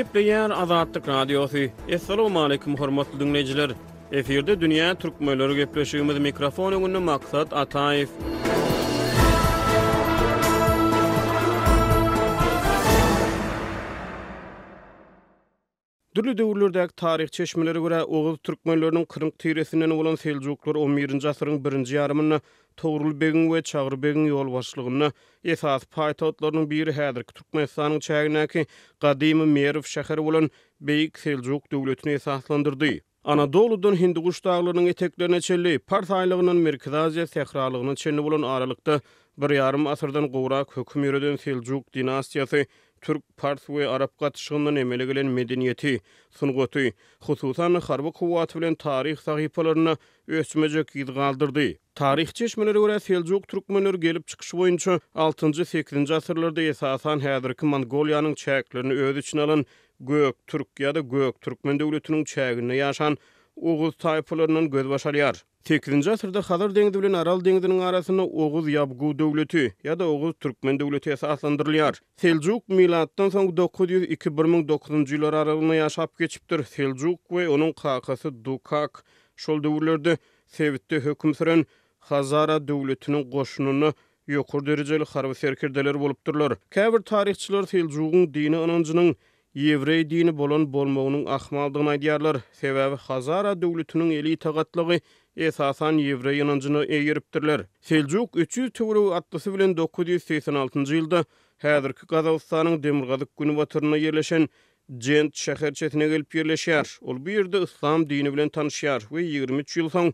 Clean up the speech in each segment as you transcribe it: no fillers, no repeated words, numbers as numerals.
Gepleýär Azatlyk Radiosy. Assalamualaikum hormatly diňleýjiler. Efirde dünýä türkmenleri gepleşigimiz mikrofon öňünde Maksat Ataýew. Dürli döwürlerdäki taryhy çeşmelere görä, oguz türkmenleriniň kyrk tiresinden bolan seljuklar on birinji asyryň birinji ýarymynda Togrul begiň we Çagry begiň ýolbaşçylygynda esasy paýtagtlarynyň biri häzirki Türkmenistanyň çägindäki gadymy Merw şäheri bolan Beýik Seljuk döwletini esaslandyrdy. Anadoludan Hindiguş daglarynyň eteklerine çenli, Pars aýlagyndan Merkezi Aziýa sähralygyna çenli bolan aralykda bir ýarym asyrdan gowrak höküm ýöreden Seljuk dinastiýasy türk, pars we arap gatyşygyndan emele gelen medeniýeti, sungaty, hususan-da harby kuwwaty bilen taryh sahypalarynda öçmejek yz galdyrdy. Taryhy çeşmelere görä, seljuk türkmenleri gelip çykyşy boýunça altynjy-sekizinji asyrlarda esasan häzirki Mongoliýanyň çäklerini öz içine alan Göktürk ýa-da Göktürkmen döwletiniň çäginde ýaşan oguz taýpalaryndan gözbaş alýar. Sekizinji asyrda Hazar deňzi bilen Aral deňziniň arasynda Oguz ýabgu döwleti ýa-da Oguz türkmen döwleti esaslandyrylýar. Seljuk milatdan soň 902 1009-njy ýyllar aralygynda ýaşap geçipdir. Seljuk we onuň kakasy Dukak şol döwürlerde sebitde höküm süren Hazara döwletiniň goşunynda ýokary derejeli harby serkerdeler bolupdyrlar. Käbir taryhçylar Seljugyň dini ynanjynyň ýewreý dini bolan bolmagynyň ahmaldygyny aýdýarlar. Sebäbi Hazara döwletiniň elita gatlagy esasan ýewreý ynanjyna eýeripdirler. Seljuk 300 töweregi atlysy bilen 986-njy ýylda häzirki Gazagystanyň demirgazyk-günbatarynda ýerleşen Jent şäherçesine gelip ýerleşýär. Ol bu ýerde yslam dini bilen tanyşýar we 23 ýyl soň,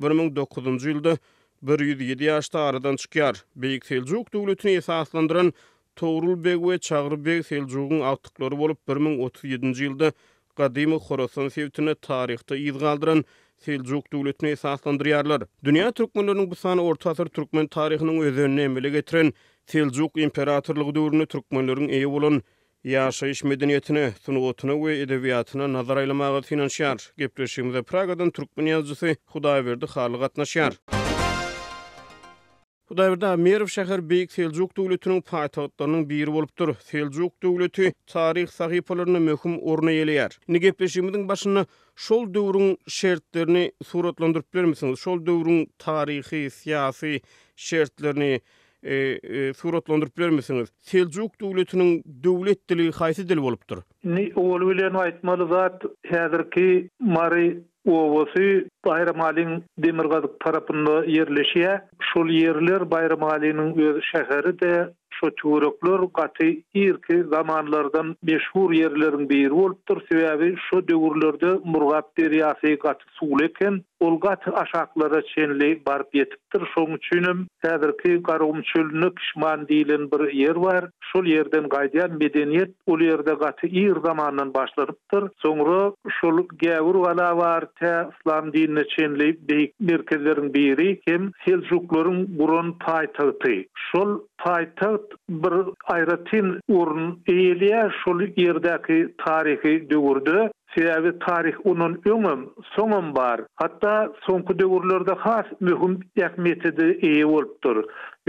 1009-njy ýylda 107 ýaşda aradan çykýar. Beýik Seljuk döwletini esaslandyran Togrul beg we Çagry beg Seljugyň agtyklary bolup, 1037-nji ýylda gadymy Horasan sebitinde taryhda yz galdyran Seljuk döwletini esaslandyrýarlar. Dünýä türkmenleriniň bu sany orta asyr türkmen taryhynyň özenini emele getiren Seljuk imperatorlygy döwründe türkmenleriň eýe bolan ýaşaýyş medeniýetine, sungatyna we edebiýatyna nazar aýlamaga synanyşýar. Gepleşigimize Pragadan türkmen ýazyjysy Hudaýberdi Hally gatnaşýar. Hudaýberdi aga, Merw şäheri Beýik Seljuk döwletiniň paýtagtlarynyň biri bolupdyr. Seljuk döwleti taryh sahypalarynda möhüm orun eýeleýär. Indi gepleşigimiziň başynda şol döwrüň şertlerini suratlandyryp bilermisiňiz? Şol döwrüň taryhy, syýasy şertlerini suratlandyryp bilermisiňiz? Seljuk döwletiniň döwlet dili haýsy dil bolupdyr? Indi owaly bilen aýtmaly zat, häzirki Mary obasy Baýramalyň demirgazyk tarapynda ýerleşýär. Şol ýerler Baýramalynyň öz şäheri-de, şo töwerekler gaty irki zamanlardan meşhur ýerleriň biri bolupdyr. Sebäbi şo döwürlerde Murgap derýasy gaty suwly eken. Ol gaty aşaklara çenli baryp ýetipdir. Şoň üçinem häzirki Garagum çölünde Kişman diýlen bir ýer bar. Şol ýerden gaýdýan medeniýet ol ýerde gaty ir zamandan başlanypdyr. Soňra şol Gäwür gala bar, tä yslam dinine çenli beýik merkezleriň biri hem seljuklaryň guran paýtagty. Şol paýtagt bir aýratyn orun eýeleýär şol ýerdäki taryhy döwürde. Sebäbi taryh ondan öňem, soňam bar. Hatda soňky döwürlerde has möhüm ähmiýete-de eýe bolupdyr.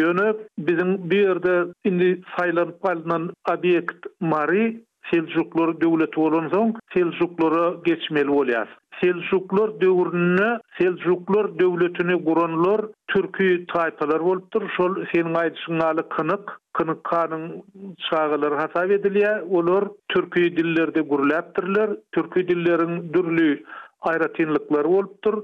Ýöne biziň bu ýerde indi saýlanyp alnan obýekt Mary, Seljuklar döwleti bolansoň, Seljuklara geçmeli bolýar. Seljuklar döwründe Seljuklar döwletini guranlar türki taýpalar bolupdyr. Şol seniň aýdyşyň ýaly kynyk, Kynyk hanyň çagalary hasap edilýär. Olar türki dillerde gürläpdirler. Türki dilleriň dürli aýratynlyklary bolupdyr.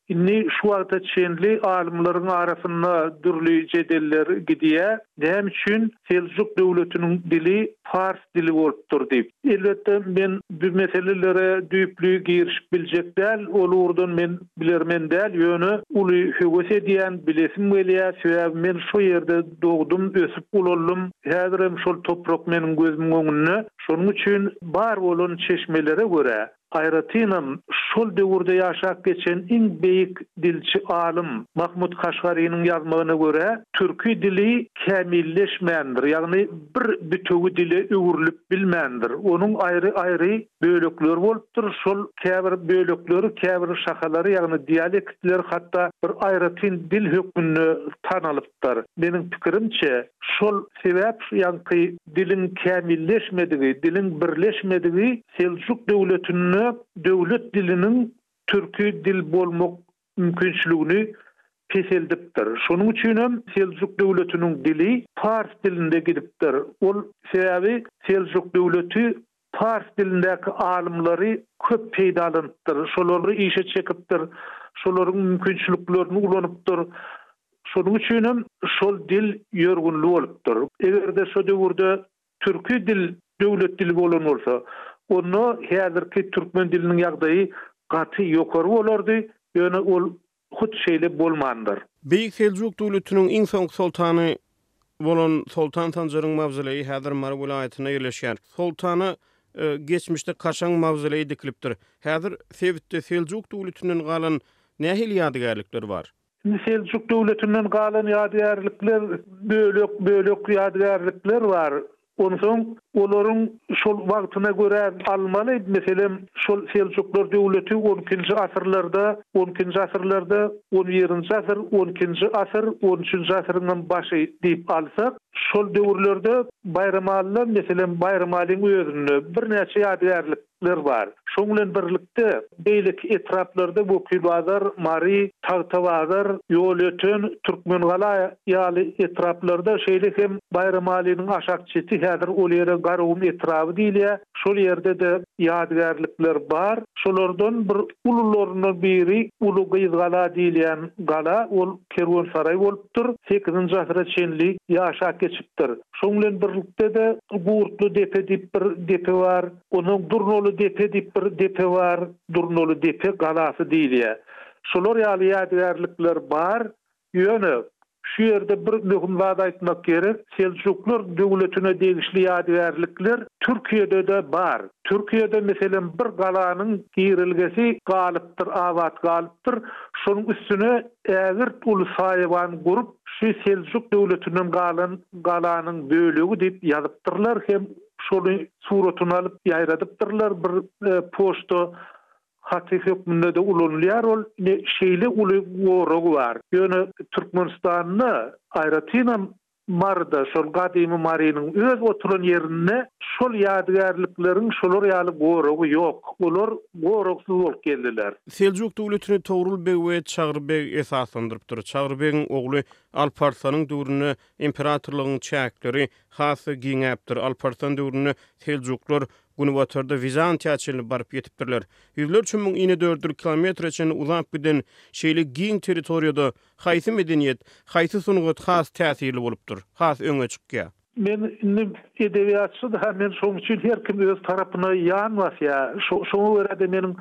Indi şu wagta çenli alymlaryň arasynda dürli jedeller gidýär. Näme üçin Seljuk döwletiniň dili pars dili bolupdyr diýip. Elbetde, men bu meselelere düýpli girişip biljek däl, ol ugurdan men bilermen däl, ýöne uly höwes edýän, bilesim gelýär, sebäbi men şo ýerde dogdum, ösüp ulaldym, häzirem şol toprak meniň gözümiň öňünde. Şonuň üçin bar bolan çeşmelere görä. Aýratynam, şol döwürde ýaşap geçen iň beýik dilçi alym Mahmut Kaşgarynyň ýazmagyna görä, türki dili kämilleşmändir, ýagny bir bitewi dile öwrülip bilmändir. Onuň aýry-aýry bölekleri bolupdyr, şol käbir bölekleri, käbir şahalary, ýagny dialektler hatda bir aýratyn dil hökmünde tanalypdyr. Meniň pikirimçe, şol sebäp şu ýaňky diliň kämilleşmedigi, diliň birleşmedigi Seljuk döwletinde döwlet diliniň türki dil bolmak mümkinçiligini peseldipdir. Şonuň üçinem Seljuk döwletiniň dili pars dilinde gidipdir. Ol sebäbi Seljuk döwleti pars dilindäki alymlary köp peýdalanypdyr, şolary işe çekipdir, şolaryň mümkinçiliklerini ulanypdyr. Şonuň üçinem şol dil ýörgünli bolupdyr. Eger-de şo döwürde türki dil döwlet dili bolan bolsa, onda häzirki türkmen diliniň ýagdaýy gaty ýokary bolardy, ýöne ol hut şeýle bolmandyr. Beýik Seljuk döwletiniň iň soňky soltany bolan Soltan Sanjaryň mawzoleýi häzir Mary welaýatynda ýerleşýär. Soltana geçmişde kaşaň mawzoleý dikilipdir. Häzir sebitde Seljuk döwletinden galan nähili ýadygärlikler bar? Indi Seljuk döwletinden galan ýadygärlikler bölek-bölek ýadygärlikler bar. Onsoň olaryň şol wagtyna görä almaly, meselem, şol Seljuklar döwleti on ikinji asyrlarda, on ikinji asyrlarda, on birinji asyr, on ikinji asyr, on üçünji asyryňam başy diýip alsak, şol döwürlerde Baýramalyda, meselem, Baýramalyň özünde birnäçe ýadygärlik ler bar. Şoň bilen birlikde, beýleki etraplarda Wekilbazar, Mary, Tagtabazar, Ýolöten, Türkmengala ýaly etraplarda, şeýle hem Baýramalynyň aşak çeti, häzir ol ýere Garagum etraby diýilýär, şol ýerde-de ýadygärlikler bar. Şolardan bir ulularyndan biri Uly Gyzgala diýilýän gala, ol kerwensaraý bolupdyr, sekizinji asyra çenli ýaşap geçipdir. Şoň bilen birlikde-de Gurtly depe diýip bir depe bar. Onsoň Durnaly depe diýip bir depe bar, Durnaly depe galasy diýilýär. Şolar ýaly ýadygärlikler bar. Ýöne şu ýerde bir möhüm zat aýtmak gerek, Seljuklar döwletine degişli ýadygärlikler Türkiýede-de bar. Türkiýede, meselem, bir galanyň girelgesi galypdyr, abat galypdyr. Şonuň üstüne ägirt uly saýawan gurup, şu Seljuk döwletinden galan galanyň bölegi diýip ýazypdyrlar hem Şony suratyny alyp ýaýradypdyrlar, bir poçta haty hökmünde-de ulanylýar ol. Ine, şeýle uly goragy bar. Ýöne Türkmenistanda, aýratynam Maryda, şol gadymy Marynyň öz oturan ýerinde şol ýadygärlikleriň şolar ýaly goragy ýok. Olar goragsyz bolup geldiler. Seljuk döwletini Togrul beg we Çagry beg esaslandyrypdyr. Çagry begiň ogly Alp Arslanyň döwründe imperatorlygyň çäkleri has-da giňäpdir. Alparslan döwründe seljuklar günbatarda Wizantiýa çenli baryp ýetipdirler. Ýüzlerçe müň inedördül kilometre çenli uzap giden şeýle giň territoriýada haýsy medeniýet, haýsy sungat has täsirli bolupdyr, has öňe çykýar? Men indi edebiýatçy-da, men şonuň üçin her kim öz tarapyna ýan basýar. Şoňa görä-de meniň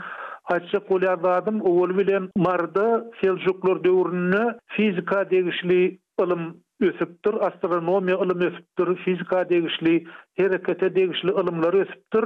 aýtjak bolýan zadym, owaly bilen Maryda seljuklar döwründe fizika degişli ylym ösüpdir, astronomiýa ylymy ösüpdir, fizika degişli, herekete degişli ylymlar ösüpdir.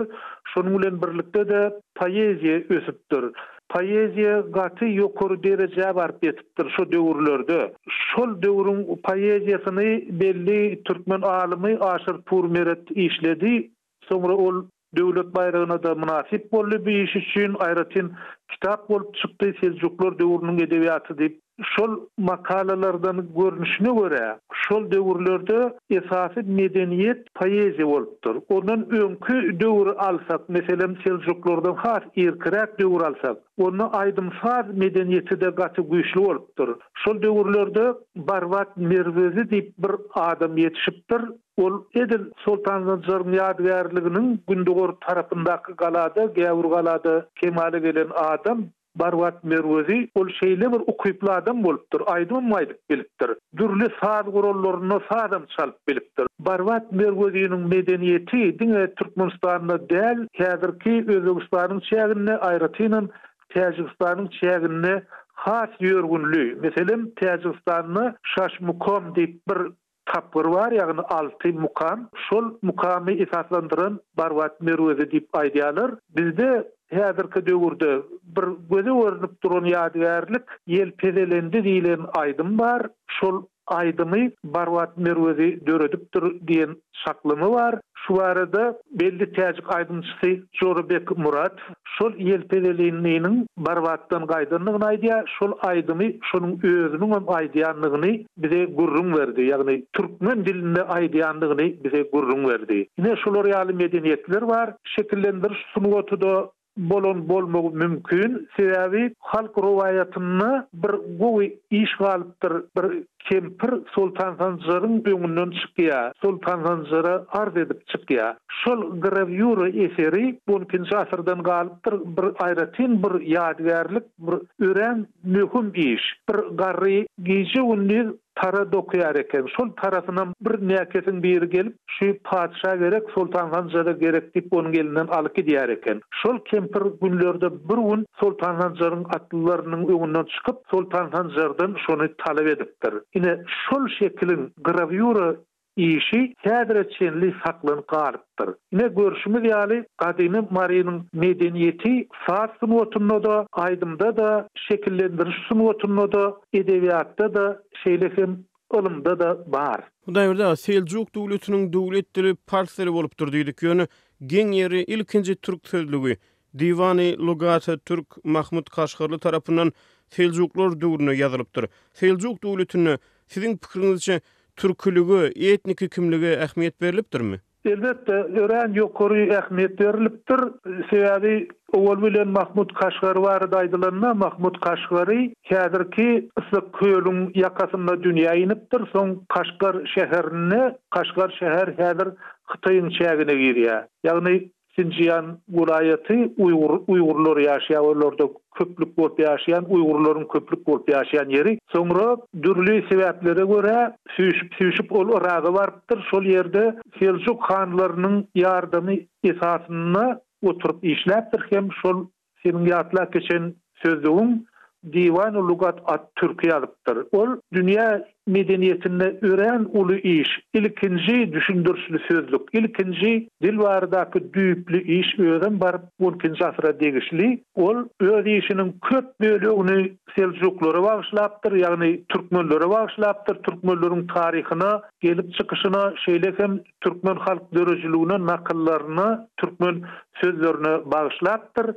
Şonuň bilen birlikde-de poeziýa ösüpdir. Poeziýa gaty ýokary derejä baryp ýetipdir şo döwürlerde. Şol döwrüň poeziýasyny belli türkmen alymy Aşyr Purmeret işledi. Soňra ol Döwlet baýragyna-da mynasyp boldy bu iş üçin, aýratyn kitap bolup çykdy Seljuklar döwrüniň edebiýaty diýip. Şol makalalardan görnüşine görä, şol döwürlerde esasy medeniýet poeziýa bolupdyr. Ondan öňki döwri alsak, meselem, seljuklardan has irkiräk döwri alsak, onda aýdym-saz medeniýeti-de gaty güýçli bolupdyr. Şol döwürlerde Barbat Merwezi diýip bir adam ýetişipdir. Ol edil Soltan Sanjaryň ýadygärliginiň gündogar tarapyndaky galada, Gäwürgalada kemala gelen adam Barbat Merwezi. Ol şeýle bir ukyply adam bolupdyr, aýdymam aýdyp bilipdir. Dürli saz gurallarynda sazam çalyp bilipdir. Barbat Merweziniň medeniýeti diňe Türkmenistanda däl, häzirki Özbegistanyň çäginde, aýratynam Täjigistanyň çäginde has ýörgünli. Meselem, Täjigistanda Şaşmukom diýip bir Tapgyr bar, ýagny alty mukam. Şol mukamy esaslandyran Barbat Merwezi diýip aýdýarlar. Bizde Häzirki döwürde bir göze görnüp duran ýadygärlik Ýelpezelendi diýlen aýdym bar. Şol aýdymy Barwat Merwezi döredipdir diýen çaklama bar. Şu barada belli täjik aýdymçysy Jorabek Muratow şol Ýelpezelindiniň Barwatdan gaýdandygyny aýdýar, şol aýdymy şonuň özüniňem aýdýandygyny bize gürrüň berdi, ýagny türkmen dilinde aýdýandygyny bize gürrüň berdi. Ine şolar ýaly medeniýetler bar. Şekillendiriş sungaty-da bolan bolmagy mümkin. Sebäbi halk rowaýatynda bir gowy iş galypdyr. Bir kempir Soltan Sanjaryň öňünden çykýar. Soltan Sanjara arz edip çykýar. Şol grawýura eseri on ikinji asyrdan galypdyr. Bir aýratyn bir ýadygärlik, bir örän möhüm iş. Bir garry gije-gündiz tara dokaýar eken. Şol tarasynam bir näkesiň biri gelip, Şu patyşa gerek, Soltan Sanjara gerek diýip, onuň elinden alyp gidýär eken. Şol kempir günlerde bir gün Soltan Sanjaryň atlylarynyň öňünden çykyp, Soltan Sanjardan şony talap edipdir. Ine, şol şekiliň grawýura işi häzire çenli saklanyp galypdyr. Ine, görşümiz ýaly, gadymy Marynyň medeniýeti saz sungatynda-da, aýdymda-da, şekillendiriş sungatynda-da, edebiýatda-da, şeýle hem ylymda-da bar. Hudaýberdi aga, Seljuk döwletiniň döwlet dili pars dili bolupdyr diýdik, ýöne geň ýeri ilkinji türk sözlügi, Diwany Lugat-y Türk Mahmut Kaşgarly tarapyndan Seljuklar döwründe ýazylypdyr. Seljuk döwletinde, siziň pikiriňizçe, türkülige, etniki kimlige ähmiýet berlipdirmi? Elbetde, örän ýokary ähmiýet berlipdir. Sebäbi owal bilen Mahmut Kaşgary barada aýdylanda, Mahmut Kaşgary häzirki Yssyk kölüň ýakasynda dünýä inipdir, soň Kaşgar şäherinde, Kaşgar şäher häzir Hytaýyň çägine girýär. Ýagny Sinjian welaýaty uýgur uýgurlar ýaşaýar, olarda köplük bolup ýaşaýan uýgurlaryň köplük bolup ýaşaýan ýeri. Soňra dürli sebäplere görä süýşüp-süýşüp ol Yraga barypdyr. Şol ýerde Seljuk hanlarynyň ýardamy esasynda oturyp işläpdir hem şol Seniň ýatlap geçen sözlügiň Diwany lugat at-türki ýazypdyr. Ol dünýä medeniýetinde örän uly iş, ilkinji düşündirişli sözlük, ilkinji dil baradaky düýpli iş özem baryp on ikinji asyra degişli. Ol öz işiniň köp bölegini seljuklara bagyşlapdyr, ýagny türkmenlere bagyşlapdyr, türkmenleriň taryhyna, gelip çykyşyna, şeýle hem türkmen halk döredijiligine, nakyllaryna, türkmen sözlerine bagyşlapdyr.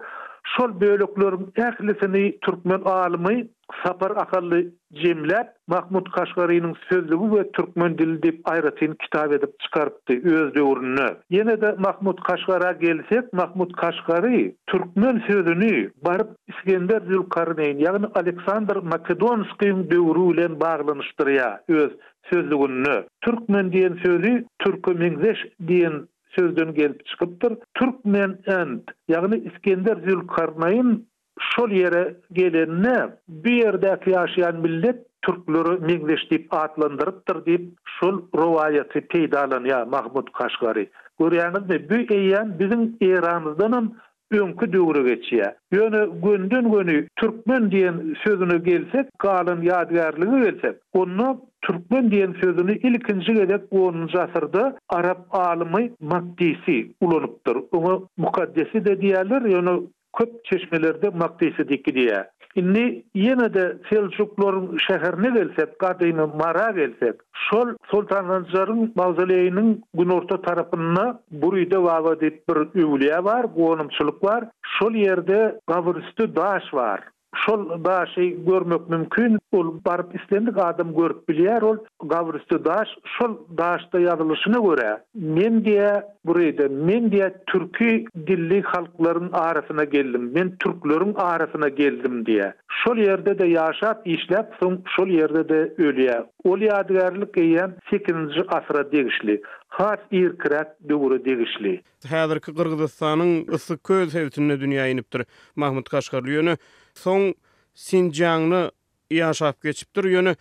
Şol bölekleriň ählisini türkmen alymy Sapar Ahally jemläp, Mahmut Kaşgarynyň sözlügi we türkmen dili diýip aýratyn kitap edip çykarypdy öz döwründe. Ýene-de Mahmut Kaşgara gelsek, Mahmut Kaşgary türkmen sözüni baryp Isgender Zülkarneýn, ýagny Aleksandr Makedonskiň döwri bilen baglanyşdyrýar öz sözlüginde. Türkmen diýen sözi türke meňzeş diýen sözden gelip çykypdyr. Türkmen and, ýagny Isgender Zülkarnaýyn şol ýere gelende, bu ýerdäki ýaşaýan millet türklere meňzeş diýip atlandyrypdyr diýip, şol rowaýaty peýdalanýar Mahmut Kaşgary. Görýäňizmi, bu eýýäm biziň eramyzdanam öňki döwre geçýär. Ýöne gönden-göni türkmen diýen sözüne gelsek, galan ýadygärlige gelsek, onda türkmen diýen sözüni ilkinji gezek onunjy asyrda arap alymy Makdisi ulanypdyr. Oňa Mukaddesi-de diýýärler, ýöne köp çeşmelerde Makdisi diýip gidýär. Indi ýene-de seljuklaryň şäherine gelsek, gadymy Mara gelsek, Şol Soltan Sanjaryň mawzoleýiniň günorta tarapynda Buryda baba diýip bir öwlüýä bar, gonamçylyk bar. Şol ýerde gabyrüsti daş bar. Şol daşy görmek mümkin. Ol baryp islendik adam görüp bilýär ol gabyrüsti daş. Şol daşda ýazylyşyna görä, men diýä Buryda, men diýä türki dilli halklaryň arasyna geldim, men türkleriň arasyna geldim diýä. Şol ýerde-de ýaşap, işläp, soň şol ýerde-de ölýär. Ol ýadygärlik eýýäm sekizinji asyra degişli, has irkiräk döwre degişli. Häzirki Gyrgyzystanyň Yssyk-Köl sebitinde dünýä inipdir. Mahmyt Kaşgarly ýöne soň Sinjiangda ýaşap geçipdir. Ýöne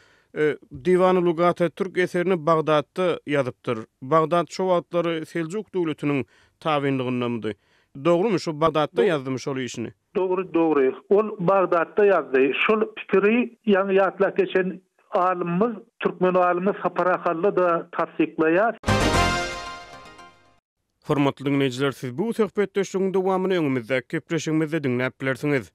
Diwany Lugat-e Türk eserini Bagdatda ýazypdyr. Bagdat şo wagtlary Seljuk döwletiniň tabynlygyndamydy? Dogrumy şo Bagdatda ýazdymy şol işini? Dogry, dogry. Ol Bagdatda ýazdy. Şol pikiri ýaňy ýatlap geçen alymymyz, türkmen alymy Sapar Ahally-da tassyklaýar. Hormatly diňleýjiler, siz bu söhbetdeşligiň dowamyny öňümizdäki gepleşigimizde diňläp bilersiňiz.